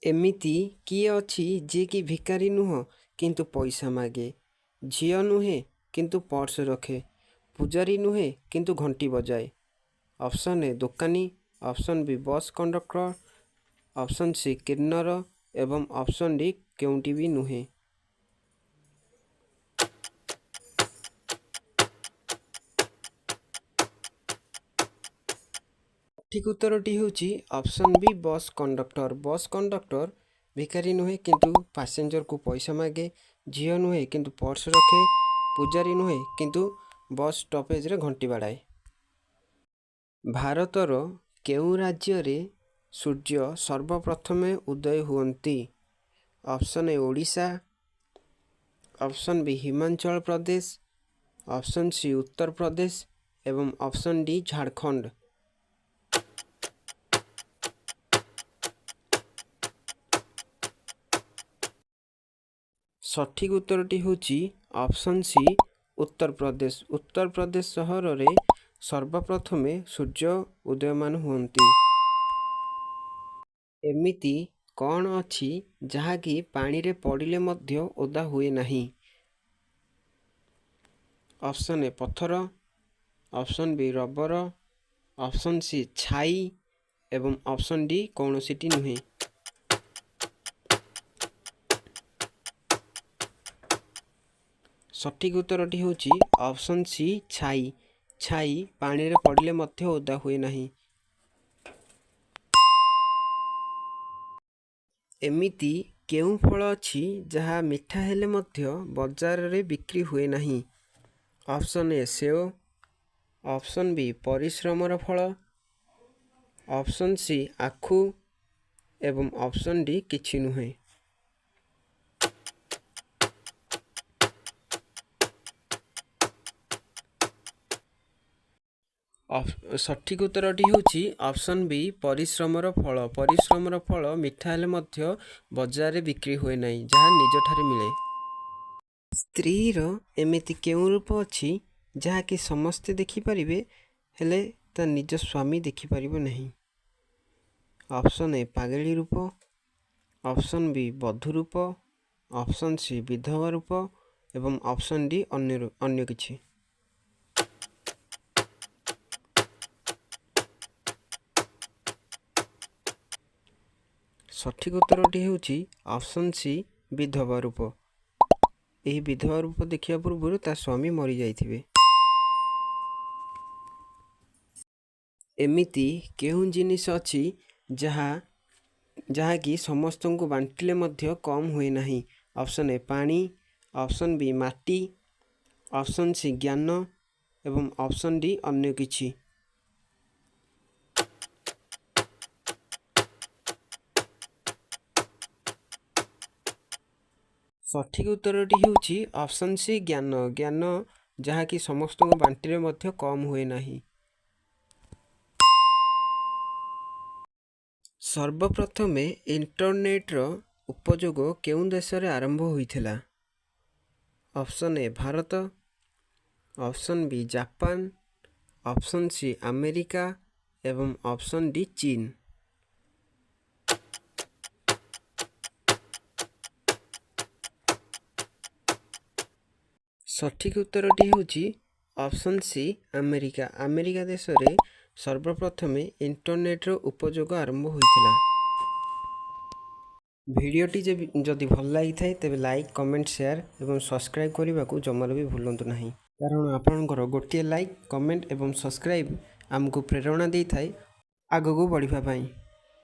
ଏମିତି କିଏ ଅଛି ଯିଏକି ଭିକାରୀ ନୁହଁ, କିନ୍ତୁ ପଇସା ମାଗେ, ଝିଅ ନୁହେଁ କିନ୍ତୁ ପର୍ସ ରଖେ, ପୂଜାରୀ ନୁହେଁ କିନ୍ତୁ ଘଣ୍ଟି ବଜାଏ? ଅପସନ୍ ଏ ଦୋକାନୀ, option B bus conductor, option C କିନ୍ନର ଏବଂ ଅପସନ୍ ଡି କେଉଁଟି ବି ନୁହେଁ। ସଠିକ୍ ଉତ୍ତରଟି ହେଉଛି option B bus conductor. Bus conductor ଭିକାରୀ ନୁହେଁ, କିନ୍ତୁ ପାସେଞ୍ଜରକୁ ପଇସା ମାଗେ, ଝିଅ ନୁହେଁ କିନ୍ତୁ ପର୍ସ ରଖେ, ପୂଜାରୀ ନୁହେଁ କିନ୍ତୁ ବସ୍ ଷ୍ଟପେଜରେ ଘଣ୍ଟି ବାଡ଼ାଏ। ଭାରତର କେଉଁ ରାଜ୍ୟରେ ସୂର୍ଯ୍ୟ ସର୍ବପ୍ରଥମେ ଉଦୟ ହୁଅନ୍ତି? Option A Odisha, option B Himachal Pradesh, option C Uttar Pradesh ଏବଂ ଅପସନ୍ ଡି ଝାଡ଼ଖଣ୍ଡ। ସଠିକ୍ ଉତ୍ତରଟି ହେଉଛି ଅପସନ୍ ସି ଉତ୍ତରପ୍ରଦେଶ। ଉତ୍ତରପ୍ରଦେଶ ସହରରେ ସର୍ବପ୍ରଥମେ ସୂର୍ଯ୍ୟ ଉଦୟମାନ ହୁଅନ୍ତି। ଏମିତି କ'ଣ ଅଛି ଯାହାକି ପାଣିରେ ପଡ଼ିଲେ ମଧ୍ୟ ଓଦା ହୁଏ ନାହିଁ? ଅପସନ୍ ଏ ପଥର, option B rubber, option C ଛାଇ ଏବଂ ଅପସନ୍ ଡି କୌଣସିଟି ନୁହେଁ। ସଠିକ୍ ଉତ୍ତରଟି ହେଉଛି ଅପସନ୍ ସି ଛାଇ। ଛାଇ ପାଣିରେ ପଡ଼ିଲେ ମଧ୍ୟ ଓଦା ହୁଏ ନାହିଁ। ଏମିତି କେଉଁ ଫଳ ଅଛି ଯାହା ମିଠା ହେଲେ ମଧ୍ୟ ବଜାରରେ ବିକ୍ରି ହୁଏ ନାହିଁ? ଅପସନ୍ ଏ ସେଓ, ଅପସନ୍ ବି ପରିଶ୍ରମର ଫଳ, ଅପସନ୍ ସି ଆଖୁ ଏବଂ ଅପସନ୍ ଡି କିଛି ନୁହେଁ। ସଠିକ୍ ଉତ୍ତରଟି ହେଉଛି ଅପସନ୍ ବି ପରିଶ୍ରମର ଫଳ। ପରିଶ୍ରମର ଫଳ ମିଠା ହେଲେ ମଧ୍ୟ ବଜାରରେ ବିକ୍ରି ହୁଏ ନାହିଁ, ଯାହା ନିଜଠାରେ ମିଳେ। ସ୍ତ୍ରୀର ଏମିତି କେଉଁ ରୂପ ଅଛି ଯାହାକି ସମସ୍ତେ ଦେଖିପାରିବେ, ହେଲେ ତା ନିଜ ସ୍ୱାମୀ ଦେଖିପାରିବ ନାହିଁ? ଅପସନ୍ ଏ ପାଗେଳୀ ରୂପ, ଅପସନ୍ ବି ବଧୂ ରୂପ, ଅପସନ୍ ସି ବିଧବା ରୂପ ଏବଂ ଅପସନ୍ ଡି ଅନ୍ୟ କିଛି। ସଠିକ୍ ଉତ୍ତରଟି ହେଉଛି ଅପସନ୍ ସି ବିଧବା ରୂପ। ଏହି ବିଧବା ରୂପ ଦେଖିବା ପୂର୍ବରୁ ତା ସ୍ୱାମୀ ମରିଯାଇଥିବେ। ଏମିତି କେଉଁ ଜିନିଷ ଅଛି ଯାହାକି ସମସ୍ତଙ୍କୁ ବାଣ୍ଟିଲେ ମଧ୍ୟ କମ୍ ହୁଏ ନାହିଁ? ଅପସନ୍ ଏ ପାଣି, ଅପସନ୍ ବି ମାଟି, ଅପସନ୍ ସି ଜ୍ଞାନ ଏବଂ ଅପସନ୍ ଡି ଅନ୍ୟ କିଛି। ସଠିକ୍ ଉତ୍ତରଟି ହେଉଛି ଅପସନ୍ ସି ଜ୍ଞାନ। ଜ୍ଞାନ ଯାହାକି ସମସ୍ତଙ୍କୁ ବାଣ୍ଟିଲେ ମଧ୍ୟ କମ୍ ହୁଏ ନାହିଁ। ସର୍ବପ୍ରଥମେ ଇଣ୍ଟରନେଟ୍ର ଉପଯୋଗ କେଉଁ ଦେଶରେ ଆରମ୍ଭ ହୋଇଥିଲା? Option A Bharat, option B Japan, option C America ଏବଂ ଅପସନ୍ ଡି ଚୀନ। ସଠିକ୍ ଉତ୍ତରଟି ହେଉଛି ଅପସନ୍ ସି ଆମେରିକା। ଆମେରିକା ଦେଶରେ ସର୍ବପ୍ରଥମେ ଇଣ୍ଟରନେଟ୍ର ଉପଯୋଗ ଆରମ୍ଭ ହୋଇଥିଲା। ଭିଡ଼ିଓଟି ଯଦି ଭଲ ଲାଗିଥାଏ, ତେବେ ଲାଇକ୍, କମେଣ୍ଟ, ସେୟାର ଏବଂ ସବସ୍କ୍ରାଇବ୍ କରିବାକୁ ଜମାରୁ ବି ଭୁଲନ୍ତୁ ନାହିଁ, କାରଣ ଆପଣଙ୍କର ଗୋଟିଏ ଲାଇକ୍, କମେଣ୍ଟ ଏବଂ ସବସ୍କ୍ରାଇବ୍ ଆମକୁ ପ୍ରେରଣା ଦେଇଥାଏ ଆଗକୁ ବଢ଼ିବା ପାଇଁ।